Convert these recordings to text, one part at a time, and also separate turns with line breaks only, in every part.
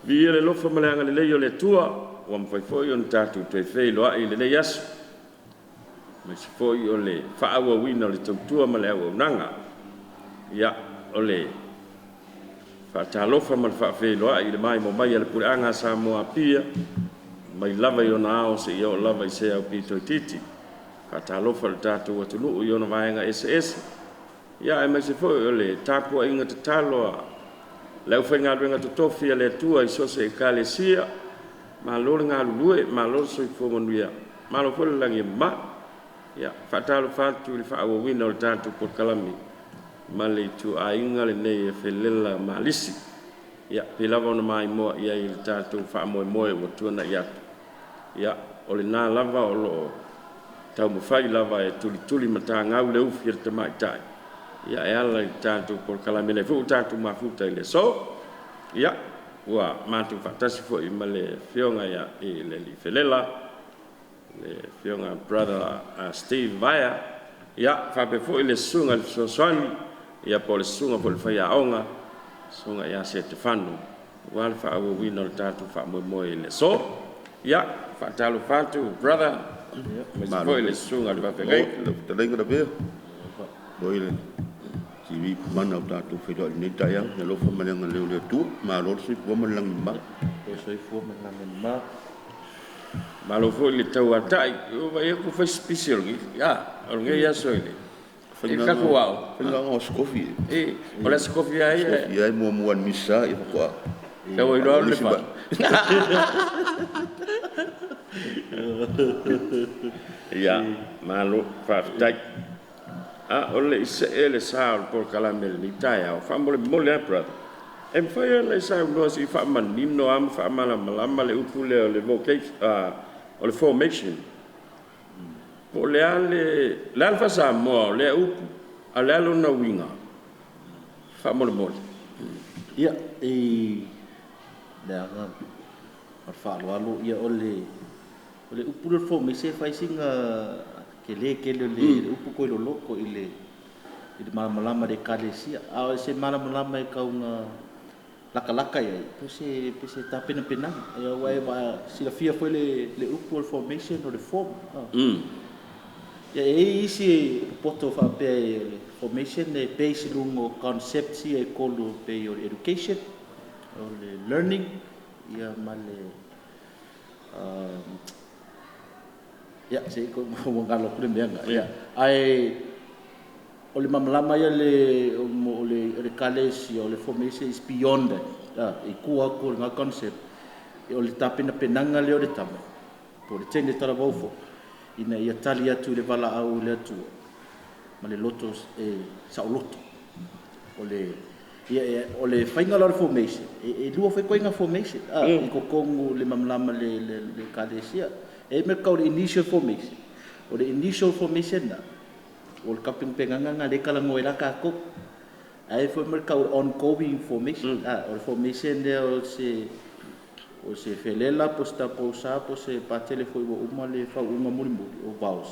Viia le alofa ma le agalelei o le Atua ua mafai foi ona tatou toe feiloai i lenei aso, aemaise foi o le faaauauina o le tautua ma le auaunaga. Ia, o le faatalofa ma le faafeiloai i le maimoa mai a le puleaga a Samoa Apia, mai lava i ona ao seia oo lava i se aupito itiiti. Faatalofa i le tatou atunuu i ona vaega eseese, ia aemaise foi o le tapuaiga tatalo a le aufaigaluega totofi a le Atua i so o se Ekalesia, malo le galulue, malo le soifua manuia, malo foi le lagi e mama. Ia, e faatalofa atu i le faaauauina o le tatou polokalame ma le ituaiga lenei e felela ma alisi. Ia pei lava ona maimoa i ai i le tatou faamoemoe ua tuanai atu, ia o lena lava o lo o taumafai lava e tulitulimatagau le ufi a le tamaitai e ala i le tatou polokalame, lea foi ua tatou mafuta i le aso. Ia, ua matou faatasi foi ma le Afioga i le Alii Felela, le Afioga Brother Steve Vaea, ia faapea foi le Susuga i le Fesoasoani po o le Susuga foi i le Faiaoga, le Susuga ia Setefano aua le faaauauina o le tatou faamoemoe i le aso. Ia, e faatalofa atu brother aemaise foi le susuga i le faafeagaiga.
Lau fetalaiga Lavea, faapea foi le Sui Mana ua tatou feiloai i lenei taeao i le alofa ma le agalelei o le Atua. Malo le soifua ma le lagi e mama.
Malo le soifua ma le lagi e mama.
Malo foi le tauatai, ua ou vaai atu ua fai si pisi o lenei aso i le tatou aoga.
O le faiga o aso tofi,
O le Aso Tofi lava
aso
ia
Tofi e muamua lava i le Misa faatoa
sau ai loa
alu
le
isi vaega.
Ia, malo faafetai. A o le i see le sa o le polokalame i lenei taeao, faamolemole lava brother, e mafai ona e saunoa se i faamanino lava ma faamalamalama le upu lea o le formation. Po o le a le faa-Samoa o lea upu, a o le a lona uiga faamolemole?
Ia, i le agaga o le faaaloalo, ia o le upu lea o le formation e fai sina tele tele o le upu toe loloto i le malamalama i le Ekalesia. A o se malamalama e tau ina latalata i ai, o se tapenapenaga. Aua e silafia foi le upu o le formation o le form. E i ai isi e popoto faapea o le formation e base i luga o concepts ia e tolu e pei o le education, o le learning ma le… ia se ua galo atu le mea lena, ae o le malamalama ia o le Ekalesia, o le formation is beyond that, i tua atu o lena concept, o le tapenapenaga lea o le tama po o le teine talavou foi, ina ia tali atu i le valaau a le Atua ma le loto saoloto. O le faiga la o le formation, e lua foi ituaiga formation i totonu o le malamalama i le Ekalesia. E i ai le mea e tau o le initial formation, o le initial formation lena, o le tapenapenaga lena o lea e talanoa ai la tatou. Ae i ai foi le mea e tau o le ongoing formation. O le formation lea o se felela po o se taupou sa po o se Patele foi ua uma le faauuga mulimuli o vows,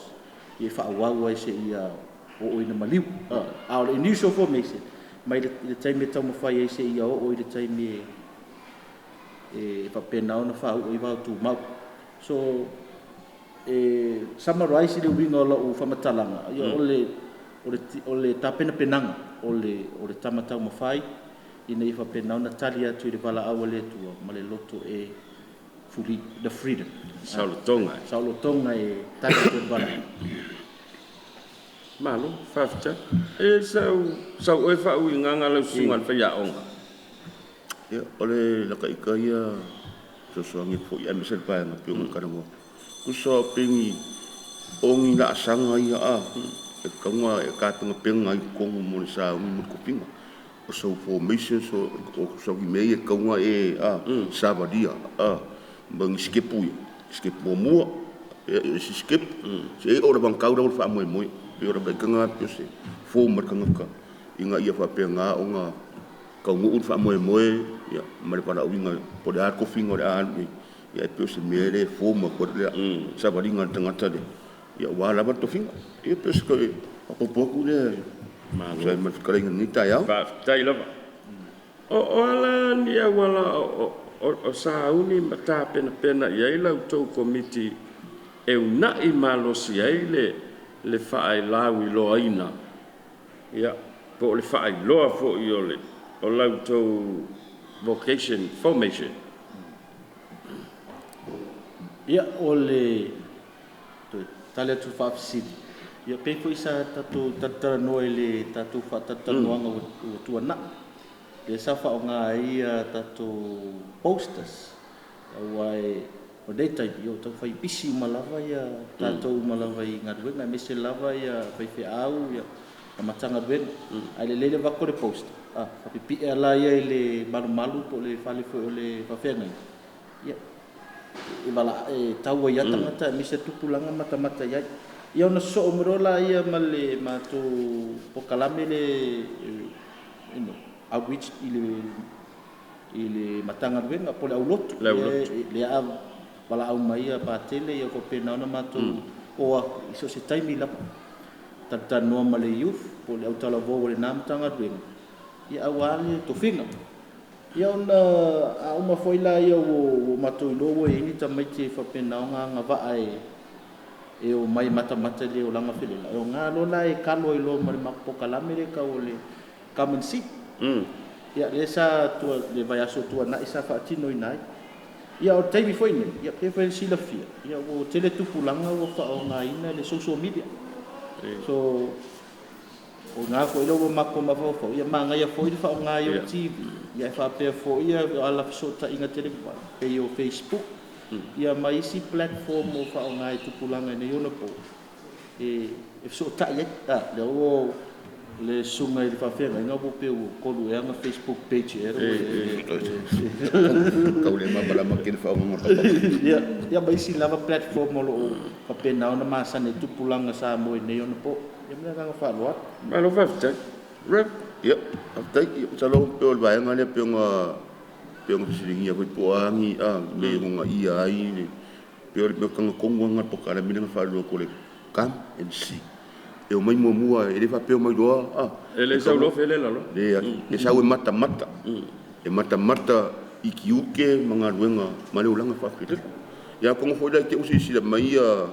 ia e faaauau ai seia oo ina maliu. A o le initial formation, mai le taimi e taumafai ai seia oo i le taimi e faapena ona faauu ai vao tumau. So, e summarize le uiga o lau faamatalaga, o le tapenapenaga o le tama taumafai ina ia faapena ona tali atu i le valaau a le Atua ma le loto e free, the freedom.
Saolotoga.
Saolotoga e tali atu i le valaau.
Malo faafetai. E i ai sau oe faauigaga lau susuga i le faiaoga?
Ia, o le lata ita ia fesoasoani atu foi aemaise le vaega e pei ona talanoa atu. Tusa o pei o ni laasaga ia e tatau ona e tapenapena ai i totonu mo le sauni mo le tofiga. O sou formation o mea ia e tatau ona e savalia ma ni sitepu ia, sitepu muamua, le isi sitepu, seia oo i le vagatau lea o le faamoemoe. E pei o lata ita lena pei o se form a le tagata ina ia faapena ona taunuu le faamoemoe ma le valaauina po o le a le tofiga o le a alu i ai, ae pei o se mea lea e form atu ai le savaliga a le tagata lea aua lava le tofiga. Ia pei o se toe faaopoopo atu lea e tusa ai ma le fetalaiga i lenei taeao.
Faafetai lava. O a la ni auala o sauni ma tapenapena i ai la outou komiti e una'i malosi ai le fa'alauiloaina, ia, po o le fa'ailoa foi o la outou vocation formation?
Ia, o le toe tali atu faafesili, ia pei foi sa tatou talatalanoa i le tatou faatalatalanoaga ua tuanai, lea sa faaaoga ai ia tatou posters, aua o lenei taimi ua taufai pisi uma lava ia tatou uma lava i galuega, aemaise lava ia faifeau ia ma Matagaluega. Ae lelei le avatu o le poster, faapipii la ia i le malumalu po o le fale foi o le faafeagaiga, ia e tau ai lava tagata aemaise tupulaga matamata i ai. Ia ona sosoo mai loa laia ma le matou polokalame le outreach i le Matagaluega po o le aulotu.
Le aulotu.
Lea a valaau mai ia Patele, ia faapena ona matou o atu i so o se taimi lava, talatalanoa ma le youth po o le autalavou o lena Matagaluega, ia aua le tofiga. Ia ona a uma foi laia ua matou iloa ua i ai ni tamaiti e faapena ona agavaa e omai matamata i le olaga felela, e aoga loa la e kalo ai loa ma le matou polokalame lea e tau o le Come and See. Ia lea sa le vaiaso tuanai sa faatinoina ai. Ia o le taimi foi nei, ia pei foi ona silafia, ia ua tele tupulaga ua faaaogaina le social media. So o na foi lea ua matou mafaufau, ia manaia foi le faaaoga ai o TV, ia e faapea foi ia ala fesootaiga televavave pei o Facebook, ia ma isi platform o faaaoga e tupulaga i nei ona po e fesootai ai. Lea ua le susuga i le faafeagaiga ua pei ua tolu ea ana Facebook page ea.
Tau le malamalama tele faaaogaina.
Ia ma isi lava platform o lo o faapena ona masani ai tupulaga Samoa i nei ona po. Ia ma le agaga faaaloalo.
Malo faafetai. Rev.
Ia, faafetai. Ia, masalo pei o le vaega lea pei ona fesiligia foi po o a ni mea e uunaia ai le pei o le mea tonu lava lena o le polokalame lea na faalua atu o le Come and See. E omai muamua, e le faapea omai loa.
E le sau loa felela loa.
Leai, e sau e matamata. E matamata i tiute ma galuega ma le olaga faafelele. Ia atonu foi la i te i ua silasila mai ia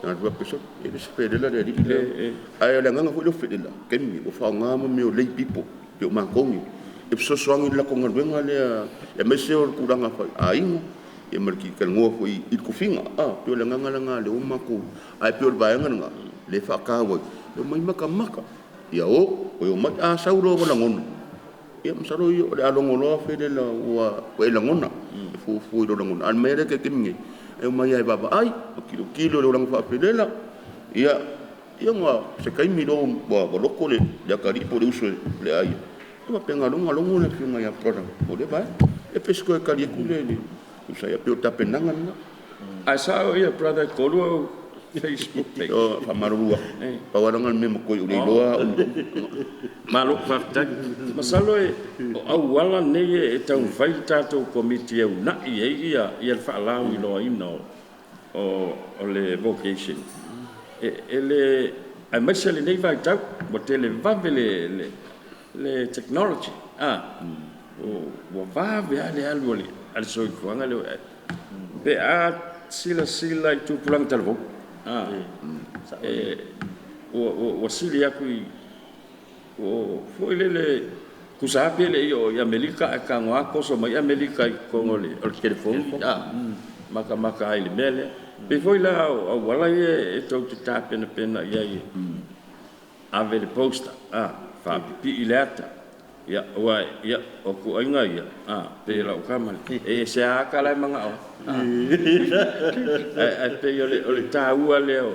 tagata faapea, sole, e le se felela le alii lea. Ae o le agaga foi lea o felela, taimi ua faaaoga mo mea o lay people, pei o matou nei, e fesoasoani i le latou galuega lea, aemaise o le tulaga foi aiga, ia ma le talanoa foi i le tofiga. Pei o le agaga lena lea ua matou, ae pei o le vaega lena lea e faataua ai, e omai matamata, ia o, toe omai. A sau loa ua lagona, ia masalo o le a logo loa felela ua e lagona, e fuafua i lou lagona. A o le mea lea i le taimi nei, e omai lava e vaavaai, ma tilotilo i le olaga faafelela, ia ona se taimi loa ua loto le atalii po o le uso i le aiga, ia faapena loa ona logo le afioga ia brother mo lea vaega. E pei o se toe tali atu lea i le usa, ia pei o le tapenaga lena.
Ae sao ia brother, e tolu au Facebook page.
O faamalulu atu, pau lava lena o le mea matua ou le iloa au.
Malo faafetai. Masalo e o auala nei e taumafai le tatou komiti e una'i ai ia le faalauiloaina o le vocation. E le aemaise lenei vaitau ua televave le technology. Ua vave lava le alu o le soifuaga lea. Pe a silasila i tupulaga talavou, ua sili atu i ua foi lele tusa pe le i oo i Amerika ae tago lava toso mai Amerika i totonu o le telefoni, matamata ai i le mea lea. Pei foi la o auala ia e tou te tapenapena i ai, ave le poster, faapipii le ata, ia aua ia o ituaiga ia pei o lau tama e ese lava ata la e manao ai. Ae pei o le taua lea o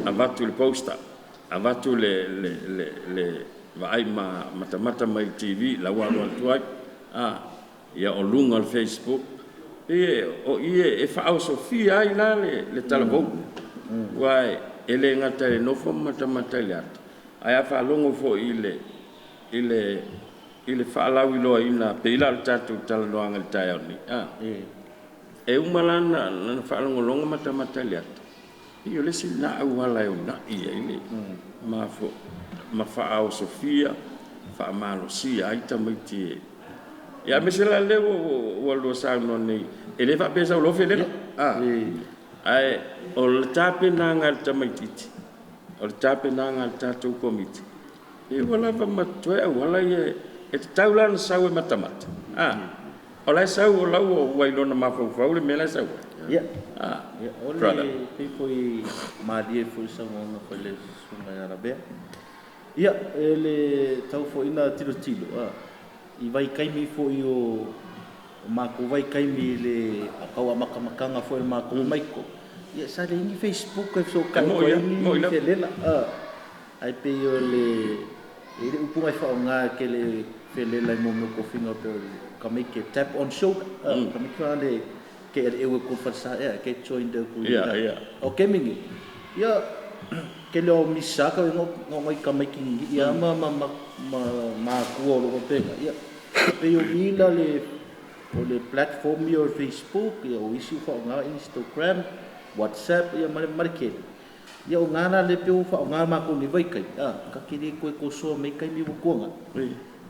avatu le poster, avatu le vaai ma matamata mai i le TV la ua alu atu ai, ia o luga o le Facebook, pei o i e faaosofia ai la le talavou, aua e le gata i le nofo ma matamata i le ata, ae a faalogo foi i le faalauiloaina pei la o le tatou talanoaga i le taeao nei. E uma la na faalogologo matamata i le ata, pei o le isi lena auala e uunai ai le ma faaosofia faamalosia ai tamaiti. Ia aemaise la lea ua lua saunoa nei, e le faapea e sau loa felela. Ae o le tapenaga a le tamaitiiti, o le tapenaga a le tatou Komiti, ia ua lava ma totoe auala ia e tatau la ona sau e matamata. O la e sau o la ua i lona mafaufau le mea la e sau ai.
Ia, o le pei foi malie foi i le saunoaga foi a le Susuga ia Lavea. Ia, e le tau foi ina tilotilo i vaitaimi foi o matou vaitaimi i le tau amatamataga foi o le matou maito, ia sa leai ni Facebook e fesootai atu ai ni felela. Ae pei o le e le upu na e faaaoga e tele felela i mea o tofiga pei o le tamaiti e tap on shoulder. Tamaiti fa le ke ele ewe ko falsa e ke join de ku. O ke mingi. Ia ke le o misaka no no ngai tamaiti ia ma ma ma ma ku o lo pega. Ia pei o ila le o le platform ia o Facebook ia o isi faaaoga Instagram, WhatsApp ia ma le market. Ia o ngana le pe o faaaoga matou ni vaikai. Ka kiri koe kosoa mai kai mi wukuanga.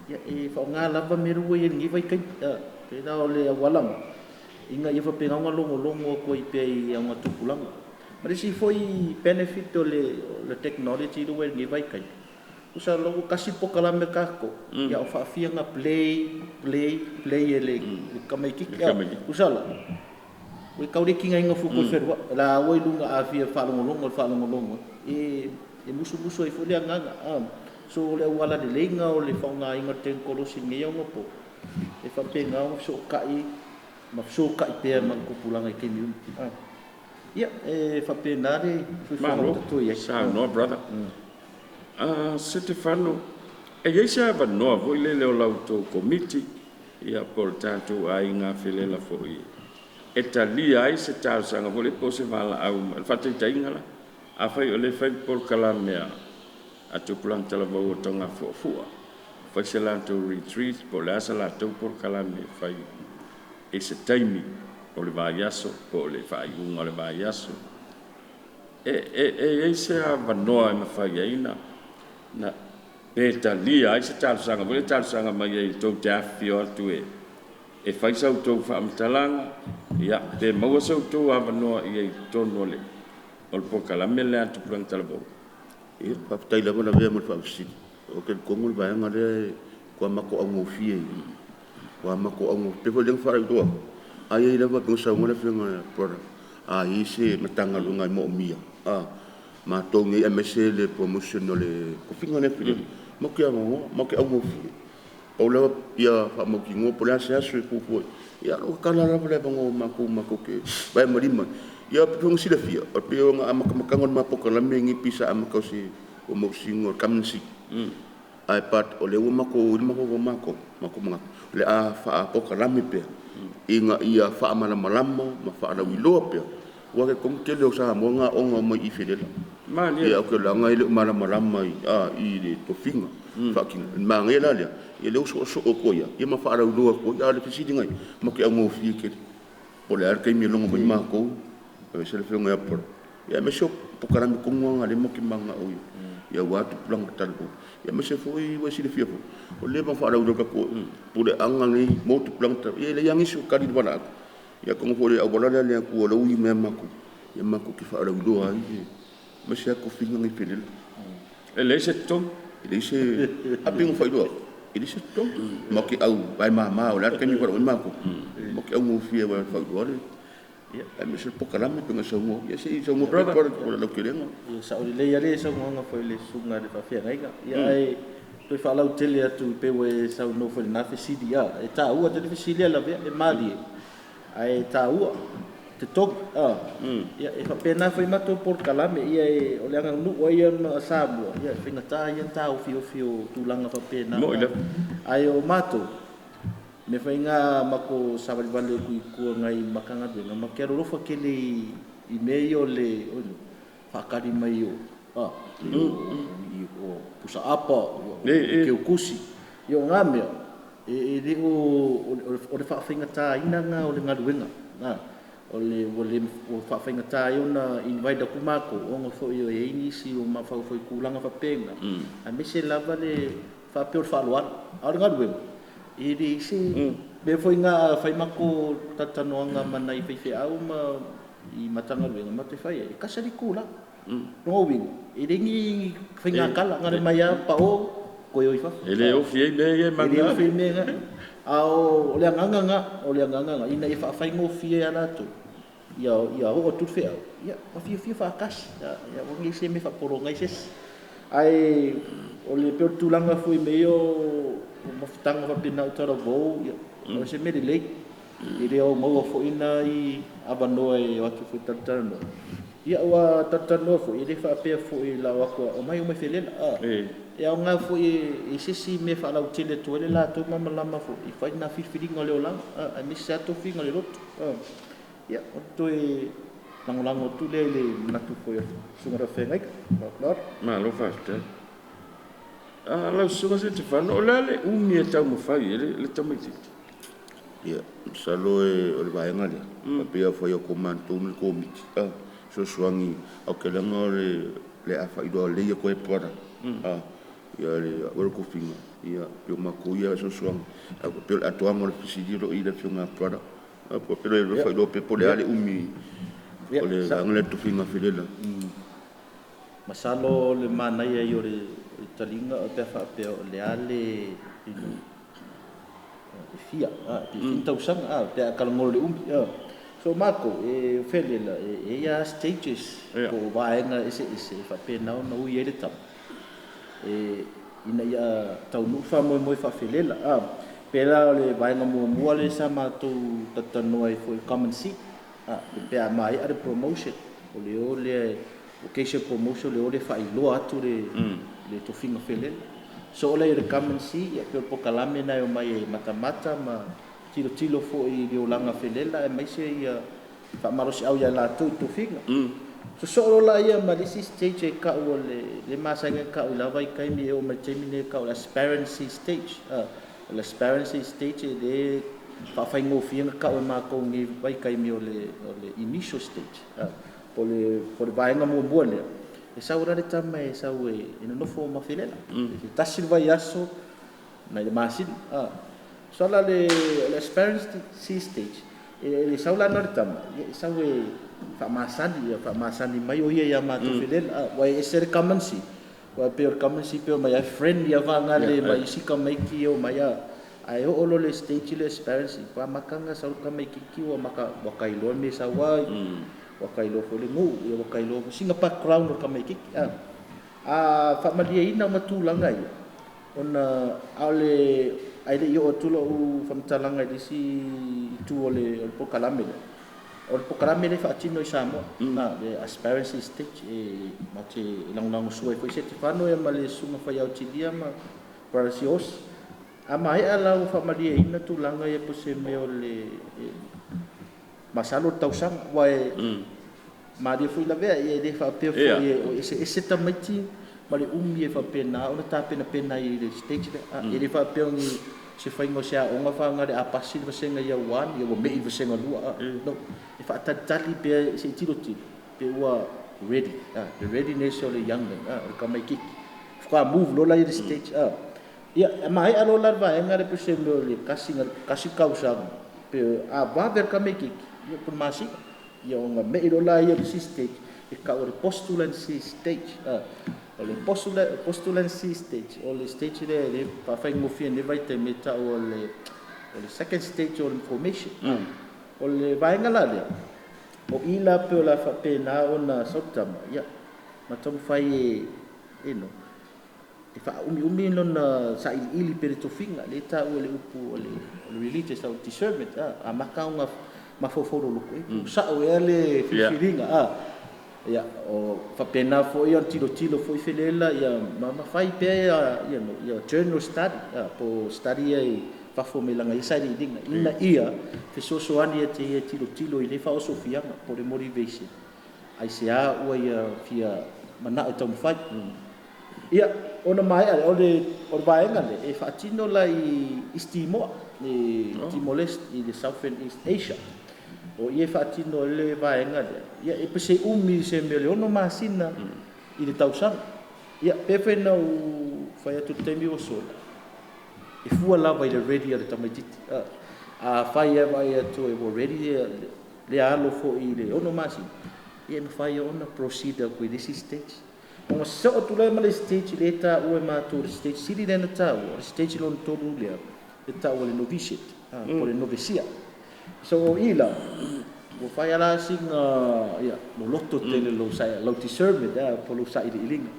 Ia e faaaoga lava me rua ia ni vaikai. Pe la o le awalanga. Inga ia faapena ona logologo atu ai pea i auga tupulaga. Ma le isi foi benefit o le technology le ua i lenei vaitaimi. Usa lo kasi polokalame kako. Ia o faafia na play, play, play e le kamaititi. Usa la. Ua tau le kiga fu ko ferua. La ua i luga afia faalogologo le faalogologo. E musumusu ai foi le agaga. So o le auala leleiga o le faaaogaina o le tekonolosi i lenei aoga po. E faapena ona fesootai ma fesootai pea ma le tupulaga i taimi uma. Ia, e faapena le
fuifuaga o tatou i ai. Saunoa, brother. Setefano, e i ai se avanoa foi lele o la outou komiti, ia po o le tatou aiga felela foi, e talia ai se talosaga foi lele po o se valaau, le faataitaiga la, afai o lea e fai le polokalame a Tupulaga Talavou o Togafuafua, fai se latou retreat po o le a se latou polokalame e fai i se taimi o le vaiaso po o le faaiuga o le vaiaso. E i ai se avanoa e mafai ai na pe talia ai se talosaga foi le talosaga mai ai tou te afifio atu e fai sa outou faamatalaga, ia pe maua sa outou avanoa i ai i totonu o le polokalame lea a Tupulaga Talavou.
Ia, faafetai lava Lavea mo le faafesili. O ke kongo le vaega lea kua mako augofie i. Kua mako augofie. Pe foi lea na faailoa. Ai ai lava pe saunoa le afioga brother. A i se matagaluega e moomia. Matou nei aemaise le promotion o le tofiga lea filemu. Ma ke agoa, ma ke augofie. Pau lava ia faamautinoa po o le a se aso e fuafua. Ia o kala lava le avanoa o matou ke vae ma lima. Ia pe fonga silafia, o pe o ngā amakamakanga o le mapokalame ngi pisa amakau se o mausingo o kamansi. Ai pat o le ua mako i le mako o mako, mako mga. Le a whaapokalame pea. Inga ia whaamalamalama ma whaalauiloa pea. Ua ke kongu tele o sa moa ngā onga o mai i felela. Ia o ke langa i le umalamalama i le tofinga. Whaakinga. Maa ngai la lea. Ia le uso oso o koia. Ia ma whaalauiloa koia. A le fisili ngai. Ma ke au ngofie kere. O le ara kaimi longo mai mākou. E se le whionga ia pora. Ia me sio pokalame kongu anga le mo ki manga o ia. Ia ua tupulaga talavou. Ia ma se foi ua silafia foi. O le ma faalauiloa tatou pule aga nei mo tupulaga talavou. Ia e leai lava nisi o kali le valaau. Ia kongo foi le auala lea le Atua o le ui mea matou. Ia matou te faalauiloa ai ma se tofiga nei felela.
E leai se totogi.
E leai se api ua faailoa. E leai se totogi. Ma ke au vai mama o le ala taimi valaau ai matou. Ma ke augofie ai faailoa le. Ia me se pokalame pe saunoa. Ia se i saunoa pe pora o le lautelega.
Ia sao lelei ale saunoaga foi le susuga i le faafeagaiga. Ia ae toe faalautele atu pe ua e saunoa foi i lena fesili. E taua tele fesili a Lavea e malie. Ae taua totogi. Ia e faapena foi matou polokalame. Ia e o le aganuu ai ia ma Samoa. Ia e faigata ia na taofiofi o tulaga faapena.
Mo i lava.
Ae o matou me faiga mako savalivali ku i kua ngai makagaluega ma ke alolofa tele i mea ia o le faakali mai o o pusa apa o keukusi ia o ngā mea e le o le faafaigataina ngā o le galuega o le ua le ua faafaigata ai ona invite atu matou ona foi o i ai nisi o mafaufau i tulaga faapena aemaise lava le faapea o le faaaloalo a o le galuega e leai se Mea foi ngā whaimako tatanoanga mana i whaiwheau ma i matanga luenga ma te whai e kasa li kula. No winga. E ringi whainga kala ngare mai a pa o koe oi whawha.
E le ofi ei mea e
E le
manga.
ofi mea nga. A o le anganga, o le anganga ina e whaawhaingo fie a rātou. Ia ia ho o tuwhe au. Ia, ma fia fia whaakasi. Ia, ia wangi se me whaporo ngai ses. Ai o le peo tūlanga fui me o o mafutanga whapena utara vau. Ia, o se me lelei. I reo maua foina i awanoa e o atu fui taratanoa. Ia ua taratanoa foi, e le whaapea foi la o akua, o mai o mai whelela. Ah.
E.
E au ngā foi e sesi me whaalau tele tuele la tō mamalama foi, i whai nā whiwhiringa leo langa, a misi ato whinga le roto. Ia, o toe langolango tu lea i le manatu foi o susuga raufeagaika. Lord.
Malo faafetai. A lau susuga se te whano, o le ale umi e tau mawhai e le tamaititi.
Ia, masalo e o le vaega lea. Faapea foi o ko matou le komiti. Ah, fesoasoani aukelega o le le afailoa lelei ia koe brother. Ah, ia le o le kofiga. Ia, pe o makou ia fesoasoani. A pe o le atoaga o le fesili o lo i le afioga brother. Ah, pe le failoa pe po le ale umi o le vaega lea tofiga felela.
Masalo le manaia i o le talinga o pe whaapea o le ale e fia, pe fia tausaga, pe a kalangolo le umi. So mako e whele la, e ia stages po vaenga ese ese e whaapea nao na ui e le tama. E ina ia taunu wha moe moe whawhelela. Pera o le vaenga mua mua le sa mātou tatanoa e foi common seat. Pe a mai a le promotion. O le o le vocation promotion le o le whailoa atu le tofinga whelela. So o le le common seat, ia pe o pokalame nai o mai e matamata ma tilo tilo foi le olanga whelela e maise ia whaamarosi au ia lātou i tofinga. So so la ia ma lisi stage e ka o le masaga ka o lava i kaimi e o mai taimi ne ka o le aspirancy stage. O le aspirancy stage e le whaawhaingōwhianga ka o e mākou ngi vai kaimi o le initial stage. Po le vaenga mua mua lea. E sau rare tama e sau e nonofo ma whilela. E tasi le vai aso nai le masina. So la le aspirancy stage e le sau la na le tama e sau e whaamasani, ia whaamasani mai o ia ia mātou whilela. Wai e sere kamansi. Wai pe o kamansi pe o mai ai friend ia whaanga le mai isi ka mai ki o mai a. Ai o olo le stage le aspirancy. Pa makanga sau ka mai kiki o maka wakailoa me sau ai. Wakailoa fo le ngu, ia wakailoa singa background o ka mai kiki. A whaamalia ina o matulanga ia. Ona aole ai le i o atulo u whamatalanga i lisi itu o le pokalame le. O le pokalame le whaatino i Samoa. Na, le aspirancy stage e ma te langolango sua i foi se te whano e ma le sunga whai au tilia ma parasios. A mahe a lau whaamalia ina tūlanga ia po se mea o le masalo tausanga. Wai maria foi lavea ia le whaapea foi e o ese ese tamaiti ma le umi e whaapea nā ona tā pena pena i le stage le. E le whaapea ngi se whaingo se a onga whaanga le apasi le vasenga ia wan, ia ua mei vasenga lua. No, e whaatalitali pea se i tiro tiro, pe ua ready. The readiness o le young man, o le kamaikiki. Whaka move lola i le stage. Ia, mahe a lola le vaenga le pese meo le kasi, kasi kausanga. Pe a wawe le kamaikiki, ia pun masika. Ia onga mei lola ia le si stage, e ka o le postulancy stage. O le postulancy stage, o le stage le le whawhaingofia ne vai te meta o le second stage o le formation. O le vaenga la lea, o ila pe o la whapena o na sautama, ia, matamu whai e no, e wha umi umi nona sa ili ili pe le tofinga, le tā ua le upu o le religious au discernment, a makaunga mafoforo loko, e sa o ea le whiringa, ia, o whapena fo ia tilo tilo fo i whilela, ia, ma whai pea ia, no, ia journal study, po study ia i whafo me langa isa i ringa, ina ia, fesoasoani ia te ia tilo tilo i le whaosofianga, po le motivation. Ai se a ua ia fia mana o taumawhai. Ia, ona mai o le vaenga le, e whaatino la i East Timor, i Timor-Leste, i le South and East Asia. O ia whaatino le vaenga le. Ia, e pese umi se mea le ono masina i le tausaga. Ia, pe whena u whai atu taimi o sola. E fua lava i le ready a le tamaititi. Afai e vaai atu e ua ready le alo foi i le 6 masina, ia e mafai ona proceed atu i le isi stage. Ona soo atu lea ma le stage lea e taua e matou, le stage sili lea na taua, o le stage lona tolu lea e taua le novitiate, po o le novesia. So o i la ua fai ala sina ia loloto tele lou lau discernment, po o lou sailiiliga.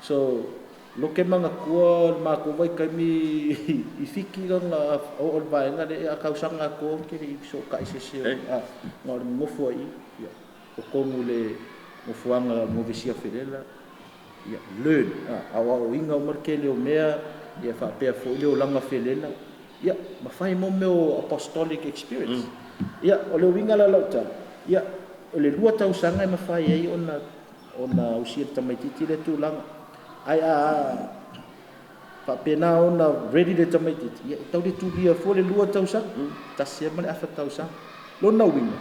So lo ke manatua le matou vaitaimi i Fiti lona oo le vaega lea a tausaga atoa ou te le i fesootai i se isi na o le nonofo ai i totonu i le nofoaga novesia felela, ia learn, aoaoina uma le tele o mea, ia faapea foi le olaga felela, ia ma fai mo mea o apostolic experience. Ia o le uiga la o lau tala, ia o le 2 tausaga e mafai ai ona ausia e le tamaitiiti lea tulaga. Ae a faapena ona ready le tamaitiiti, ia e tau le tulia fua le 2 tausaga, 1 ma le afa tausaga. Lona uiga,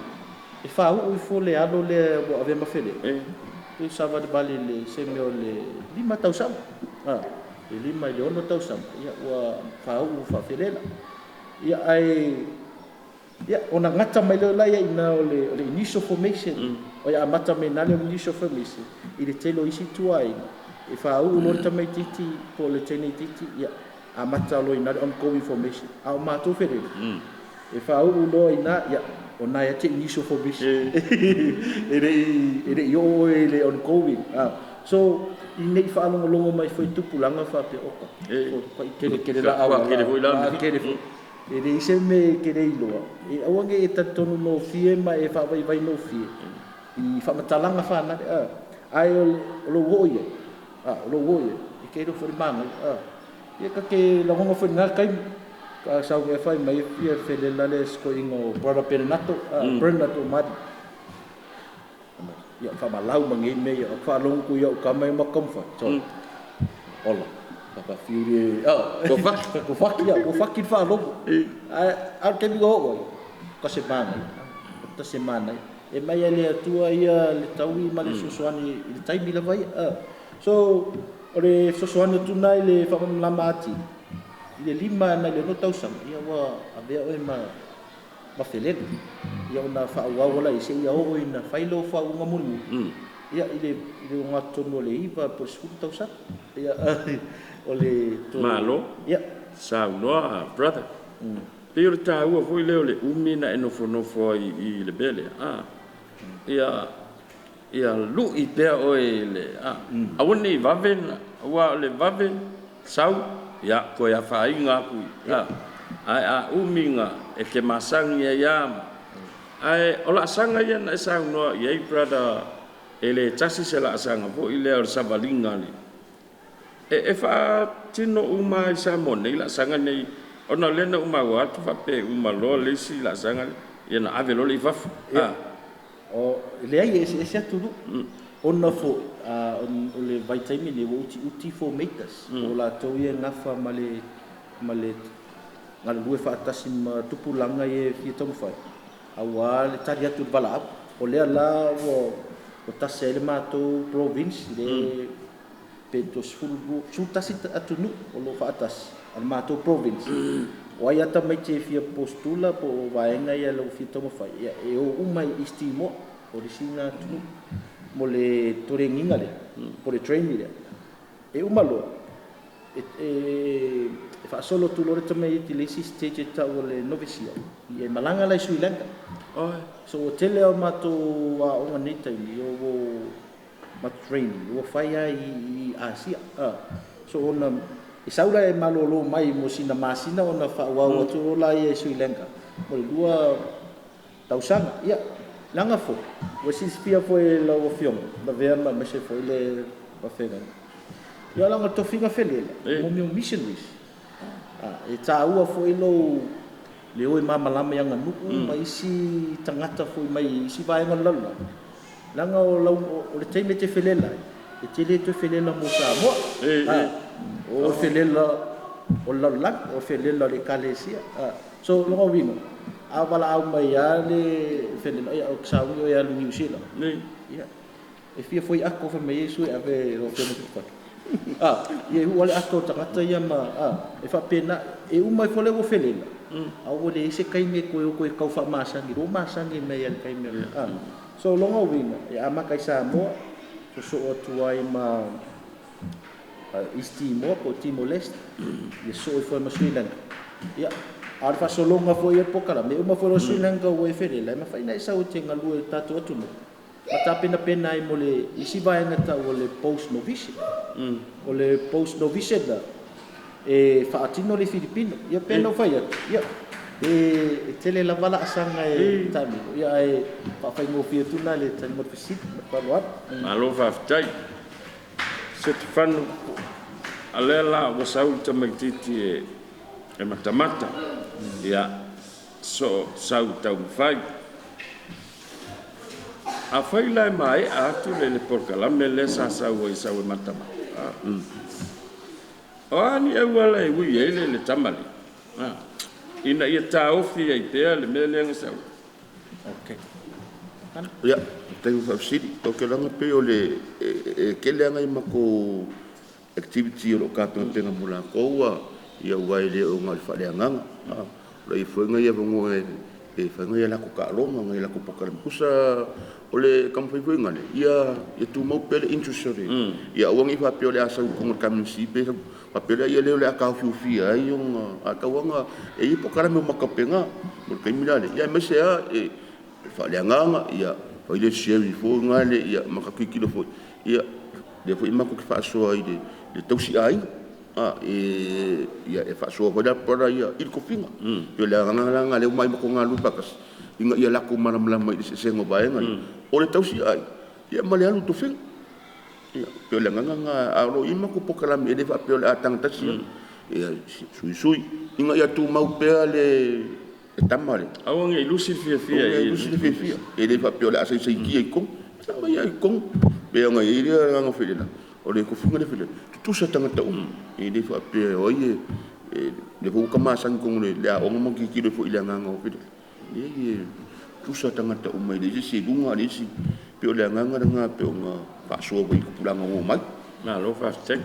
e faauu ifo le alo lea ua avea ma felela, e savalivali i le se mea o le 5 tausaga, le 5 i le 6 tausaga, ia ua faauu faafelela. Ia ae ia ona gata mai lea la i ina o le initial formation, o le amata mai ina le initial formation i le tele o isi ituaiga, e faauu loa le tamaitiiti po o le teine itiiti, ia amata loa i ina le ongoing formation. A o matou felela, e faauu loa i ina, ia o na e te initial formation, e le i oo i le ongoing. So i nei faalogologo mai foi tupulaga faapea oka tele tele la
au kele foi la
kele foi e leai se mea e te le iloa e aua ne i e talitonu gofie ma e faavaivai gofie i faamatalaga fanale ae o lou oo i ai o lou oo i ai e te iloa foi le manaia ia ta te lagona foi i lena taimi ka sau e fai mai fia felela le sikoiga o Brother Bernardo, Bernard Omari, ia faamalau ma nei mea ia faalogo tu ia o tama e matamafai so ola papa fiu le
ko faki
ko faki ia ko faki le faalogo ae a o le taimi na oo ai ka se manaia ta se manaia e mai e le Atua ia le taui ma le fesoasoani i le taimi lava ia. So o le fesoasoani atu na i le faamalamalama atili i le 5 na i le 6 tausaga, ia ua avea oe ma felela, ia ona faaauau ala i seia oo ina fai lou faauuga mulimuli, ia i le ogatotonu o le 9 po o le 10 tausaga, ia o le
Malo.
Ia.
Saunoa brother. Pei o le taua foi lea o le umi na e nofonofo ai i le mea lea. Ia ia lui pea oe i le aua ne i vave na aua o le vave sau ia toe afaina aku ae a umi na e te masagi ai lava. Ae o laasaga ia na e saunoa i ai brother, e le tasi se laasaga foi lea o le savaliga le e faatino uma i Samoa nei laasaga nei, ona o lea na uma ua atu faapea e uma loa le isi laasaga ia na ave loa le i fafo.
O leai, e eseese atunuu ona foi o le vaitaimi nei ua utiuti formators o latou ia e gafa ma le galulue faatasi ma tupulaga ia e fia taumafai aua le tali atu i le valaau. O lea la ua tasi ai le matou province le pe to 11 atunuu o lo o faatasi a le matou province. O ai ata mai te fia postula po o vaega ia lau fia taumafai, ia e o uma i East Timor o le sina atunuu mo le tolegiga lea po o le training lea. E uma loa e faasolo atu loa le tamaiti i le isi stage e tau o le novesia, ia e malaga la i Sri Lanka. So ua tele o matou aoga nei taimi o ma training ua fai ai i Asia. So ona e sau la e malolo mai mo sina masina ona faaauau atu loa la ia i Sri Lanka mo le 2 tausaga. Ia leaga foi ua silafia foi e lau afioga lavea ma aemaise foi le afioga ia laga tofiga felela mo mea o missionaries e taua foi lou le o e malamalama i aganuu ma isi tagata foi mai isi vaega o le lalolagi, leaga o lau o le taimi e te felela ai e te le toe felela mo Samoa, o felela o le lalolagi, o felela o le ekalesia. So lona uiga a valaau mai lava le felela ia o sauni o e alu i Niu Sila ia e fia foi ako fai mai Iesu e ave lau afioga Pitupatu ia e uu lava le ato o tagata ia ma e faapena e uma ai foi le ua felela. A ua leai se taimi e toe o toe tau faamasani loa masani mai ai i le taimi a. So o lona uiga, e amata i Samoa, sosoo atu ai ma East Timor po o Timor Leste, ia sosoo ifo ai ma Sri Lanka. Ia, a o le faasologa foi o le polokalame, e uma foi loa Sri Lanka ua e felela, e mafai ona e sau e te galue i le tatou atunuu, ma tapenapena ai mo le isi vaega e tau o le post novitiate. O le post novitiate la, e faatino le Filipino. Ia pei ona ou fai atu, ia, e tele lava laasaga e taamilo, ia ae faafaigofie atu lena i le tali mai o le fesili. Ma le faaaloalo.
Malo faafetai. Setefano, a lea la ua sau le tamaitiiti e matamata, ia, so sau taumafai. Afai la e maea atu le polokalame lea sa sau ai sau e matamata. O a ni auala e ui ai le tama lea, ina ia taofi ai pea le mea lea na sau.
Okay.
Ia, taimi faafesili. O ke langa pe o le e tele anga i matou activity o lo o tapenapena mo latou ia ua e le o na o le faaleagaga. O le foega ia vonua e fai ia latou taaloga ngai latou polokalame. Tusa o le taumafai foi ngale ia tumau pea le interest o le ia aua nei faapea o le a sau i totonu o le KMC pe faapea lea ia lea o le a taofiofia ai ona atauanga e i ai polokalame o matapena mo le taimi la lea ia aemaise lava e faaleagaga ia fai le sherry foi lale ia ma tilotilo foi ia lea foi matou te faasoa i le tausiaiga ia e faasoa foi la brother ia i le tofiga. E pei o le agaga la lena lea ua matou galulue faatasi ina ia latou malamalama i le eseesega o vaega ia. O le tausiaiga ia ma le alu i le tofiga. Ia pei o le agaga lena ae o lo o i ai matou polokalame e le faapea o le a taga tasi ia suisui ina ia tumau pea le tama lea.
Aua ne i lusi le fiafia
i lusi le fiafia. E le faapea o le a saisaitia i totonu. Sama ia i totonu. Pei ona i ai le agaga foi lea, o le tofiga lea foi tutusa tagata uma. E le faapea o ai e lea foi ua ta masani i totonu o le aoga ma tilotilo foi i le agaga o le e tutusa tagata uma e leai se isi e i luga leai se isi. Pei o le agaga lena pei ona faasoa foi i tupulaga ua omai.
Malo faafetai.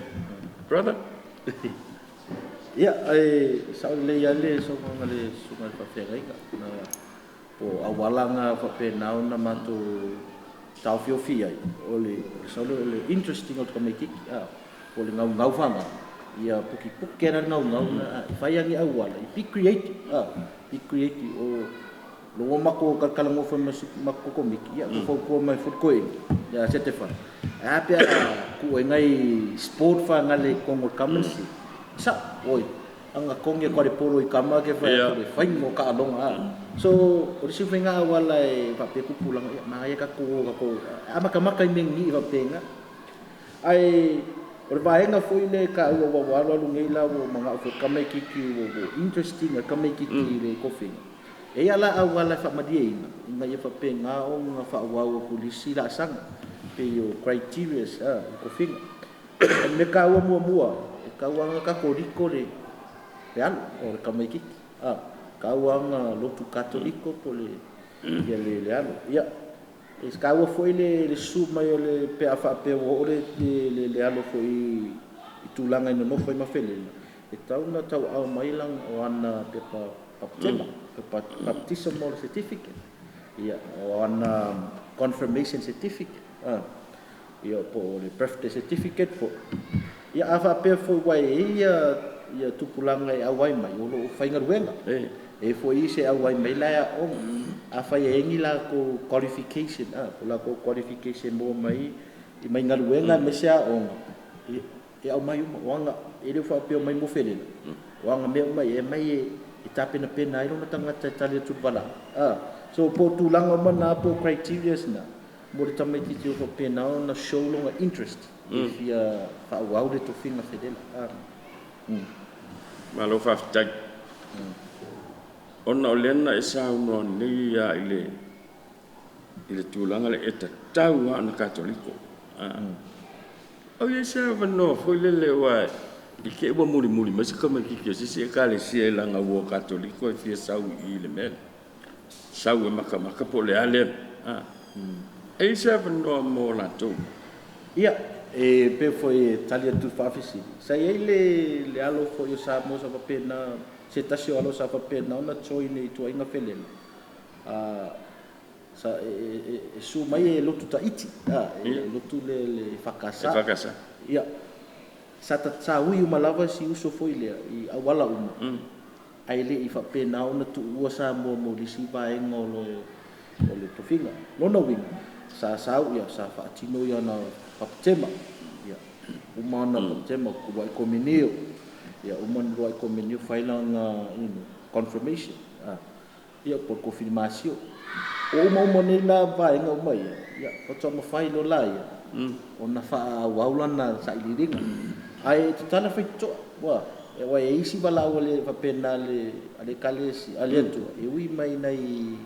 Brother?
Ia, e sao lelei lava le saunoaga a le susuga i le faafeagaiga. Po o auala na faapena ona matou taofiofi ai, o le sao lea o le interesting o le tamaitiiti, po o le gaugau fagaga, ia pukipuki ai la le gaugau na, e fai lava ni auala, be creative, be creative. O lo ua matou talatalanoa foi ma matou komiti, ia ua fautua mai foi le toeaina ia Setefano, ae a pe a tuu ai nai sport fagale i totonu o le commonsense. Sa, oi, anga togi e palepolo i tama ke fai atu le faiga o taaloga. So, o le isi faiga auala e faapea tupulaga, ia manaia tatou o tatou amatamata i mea ni i faapena. Ae o le vaega foi lea e taua ua ua alu alu nei la ua manao foi tamaitiiti ua interesting a tamaitiiti i le tofiga. E ia la auala e faamalieina ina ia faapena ona faaauau atu i le isi laasaga pei o criteria i tofiga. O le mea taua muamua, e taua lava ona katoliko le alo o le tamaitiiti. Taua lava ona lotu katoliko po o le ia le alo. Ia, e taua foi le susu mai o le pe a faapea ua oo le alo foi i tulaga e nonofo ai ma felela, e tatau ona tauaao mai o ana pepa baptism, pepa baptismal certificate, ia, o ana confirmation certificate, ia, po o le birthday certificate foi. Ia, a faapea foi ua e i ai ia tupulaga e auai mai, o lo o faigaluega. E foi se auai mai la e aoga. Afai e i ai ni latou qualification, o latou qualification maua mai i mai galuega aemaise aoga, e aumai uma. O aga, e le o faapea o mai mo felela, o aga mea uma ia e aumai e tapenapena ai lona tagata e tali atu i le valaau. So po o tulaga uma na po o criteria na, mo le tamaitiiti o faapena ona show lona interest e fia faaauau le tofiga felela.
Malo faafetai. Ona o lea na e saunoa nei lava i le tulaga lea e tatau lava ona katoliko. O i ai se avanoa foi lele ua i te i ua mulimuli mai se tamaitiiti o se isi ekalesia e laga ua katoliko e fia sau i le mea lea. Sau e matamata po o le a lea. E i ai se avanoa mo latou?
Ia, e pei foi e tali atu i le faafesili, sa i ai le alo foi o Samoa sa faapena Se tasi o alo sa faapena ona join i ituaiga felela, sa e su mai e lotu taiti, e lotu le fakasa.
E fakasa.
Ia, sa ui uma lava si uso foi lea i auala uma. Ae le i faapena ona tuua Samoa mo le isi vaega o le tofiga. Lona uiga, sa sau ia, sa faatino ia na baptema. Ia, uma ona baptema, uluai komunio. Ia, uma ona uluai komunio, fai lana, you know, confirmation. Ia, po o le konfirmasio. O uma uma nei la vaega uma ia, ia, faatoa mafai loa la ia, ona faaauau lana sailiiliga. Ae tatala faitotoa, ua, e isi valaau a le faapena le a le ekalesia, a le Atua, e ui mai nai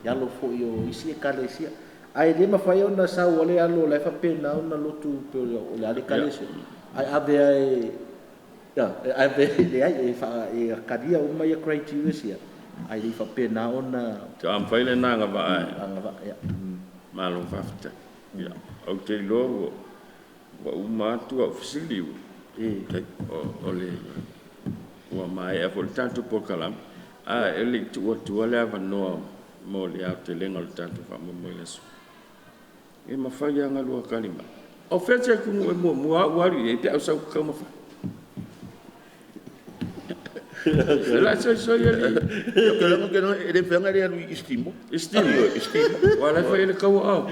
alo foi o isi ekalesia. Ae le mafai ona sau ale alo la e faapena ona lotu pe o le a le ekalesia. Ae ave ai, ia, ave leai, e kalia uma ia criteria sia. Ae le faapena ona
Te amfai le naga vaai.
Agavaa, ia.
Malo faafetai. Ia, ou te iloa ua uma atu au fesili o le ua maea foi le tatou polokalame, ae le i tuu atua le avanoa mo le aotelega o le tatou faamoemoe i le aso. E mafai lava ona lua tali mai. O fea se atunuu e muamua au alu i ai pe a ou sau ou taumafai? E la soisoi alii.
E le feaga le alu i East Timor.
East Timor.
East Timor.
Ua la e fai ai le taua ao.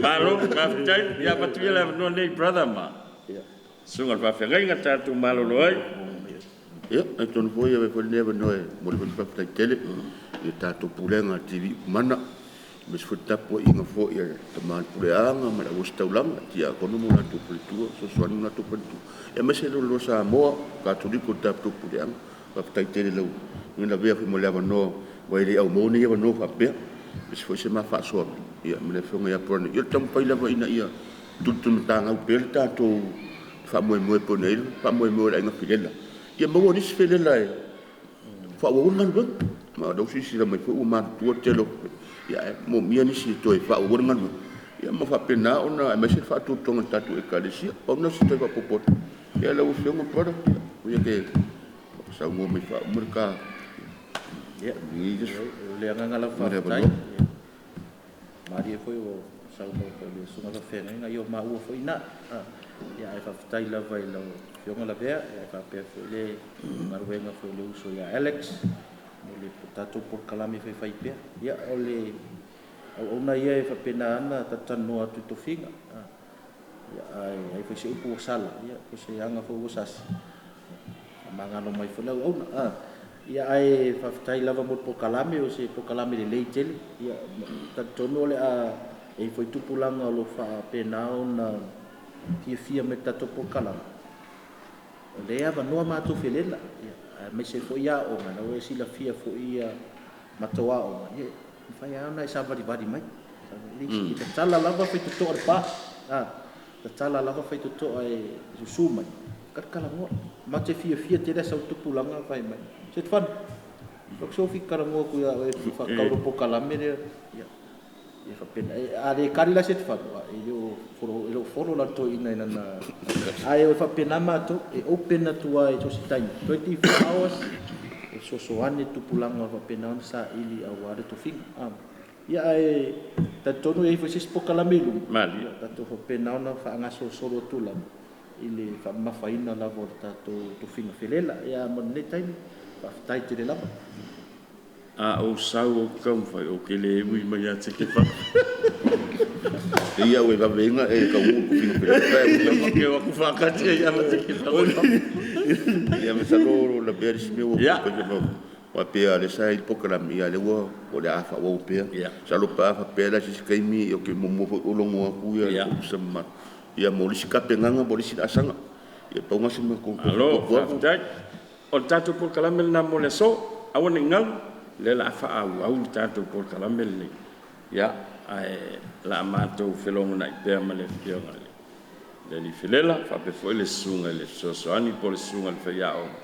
Malo, faafetai. Ia avatu ia le avanoa nei brother ma susuga i le faafeagaiga tatou malolo ai.
Ia, talitonu foi e avea foi lenei avanoa e momoli foi le faafetai tele i le tatou Pulega a le TV Upumana, aemaise foi le tapuaiga foi a le tama o le Puleaga ma le Auositaulaga, Tiakono ma o latou faletua, Fesoasoani ma o latou faletua, aemaise le loaloa Samoa Katoliko i le tatou Puleaga. Faafetai tele i lau lavea foi ma le avanoa, aua e le aumaua nei avanoa faapea, aemaise foi se ma faasoa ma le Afioga ia Brownie. Ia, o le taumafai lava ina ia tulitulimatagau pea le tatou faamoemoe e pei ona i ai le faamoemoe o le Aiga Felela, ia maua nisi felela e faaauauina le galuega. Ma o lea ua silasila mai foi ua matutua le tele o, ae moomia nisi e toe faaauauina le galuega, ia ma faapena ona aemaise le faatuatuaga o le tatou Ekalesia. Pau lena o se toe faaopoopo atu. Ia lau Afioga brother, ia te saunoa mai faauma le ta
Ia, o le agaga lava faafetai. Malie foi o saunoa foi le susuga faafeagaiga, ia o maua foi i ina. Ia, ae faafetai lava i lau Afioga Lavea, ia faapea foi le galuega foi le uso ia Alex, mo le tatou polokalame faifai pea. Ia, o le auauna ia e faapena ona talatalanoa atu i tofiga. Ia, ae ai foi se upu ua sala, ia, po o se aga foi ua sasi, faamagalo mai foi le auauna. Ia, ae faafetai lava mo le polokalame, o se polokalame lelei tele. Ia, talitonu o le a e i foi tupulaga o lo o faapena ona fiafia mai i le tatou polokalame. O lea e avanoa matou felela, ia, aemaise foi aoga, na ua e silafia foi ia matou aoga, ia, mafai lava ona e savalivali mai. E tatala lava faitotoa le pa, tatala lava faitotoa e susu mai, talatalanoa. Ma te fiafia tele sau tupulaga fai mai. Se te whanu, wak sofi karangoa ku ia e whakauro polokalame lea. Ia, e whapena. A le kari la se te whanu, e leo foro la toi ina ina na. Ae o whapena mātou, e open atu ai so se taimi. 24 hours, e sosoane tupulaga o faapena ona saili aua le tofiga. Ia, ae talitonu e i ai foi se isi polokalame i luma.
Malie.
Ia, tatou faapena ona faagasolosolo atu lava i le faamamafaina lava o le tatou tofiga felela. Ia, mo lenei taimi, faafetai tele lava.
A ou sau ou taumafai, ou te le ui mai ia te ke wha.
E ia ue vaveinga e taunuu le tofiga felela.
Ke o aku whakati ai ama te ke wha.
Ia masalo lavea le isi mea ua
Ia.
ua pea le sa i le polokalame, ia lea ua o le a faaauau pea.
Ia.
Masalo pe a faapea la se isi taimi, ou te muamua foi ou logo atu ia
Ia.
ofisa mamalu, ia mo le isi tapenaga mo le isi laasaga. Ia pau lena o si matou
Malo,
faaopoopo atu.
faafetai. O le tatou polokalame lena mo le aso. Aua ne i galo, lea o le a faaauau le tatou polokalame lenei. Ia, ae o le a matou felogonai pea ma le afioga i le alii felela, faapea foi le susuga i le fesoasoani po o le susuga i le faiaoga.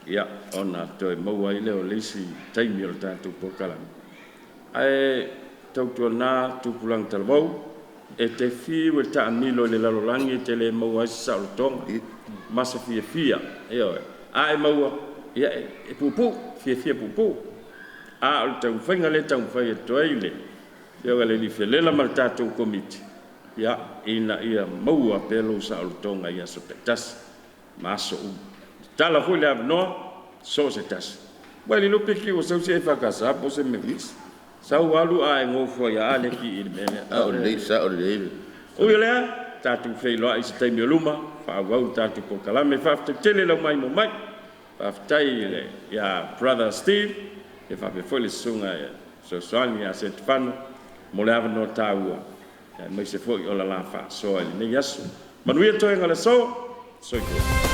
Ia, ona toe maua ai lea o le isi taimi o le tatou polokalame. Ae tautuana tupulaga talavou, e te fiu e taamilo i le lalolagi e te le maua ai se saolotoga ma se fiafia. Ioe. A e maua, ia e puupuu, fiafia puupuu. A o le taumafaiga lea e taumafai atu ai le Afioga i le Felela ma le tatou Komiti, ia, ina ia maua pea lou saolotoga i aso taitasi ma aso uma. Tatala foi le avanoa, so o se tasi. Ua e le iloa pe ua sau se EFKS po o se mea, sau alu ae gofo ai lava Aleki i le mea lea.
A o lelei, sao lelei.
Ui o lea, tatou feiloai i se taimi o luma, faaauau le tatou polokalame. Faafetai tele lau maimoa mai. Faafetai ia Brother Steve, e faapea foi le susuga fesoasoani ia Setefano mo le avanoa taua, aemaise foi o le la faasoa i lenei aso. Manuia toega o le aso. Soifua.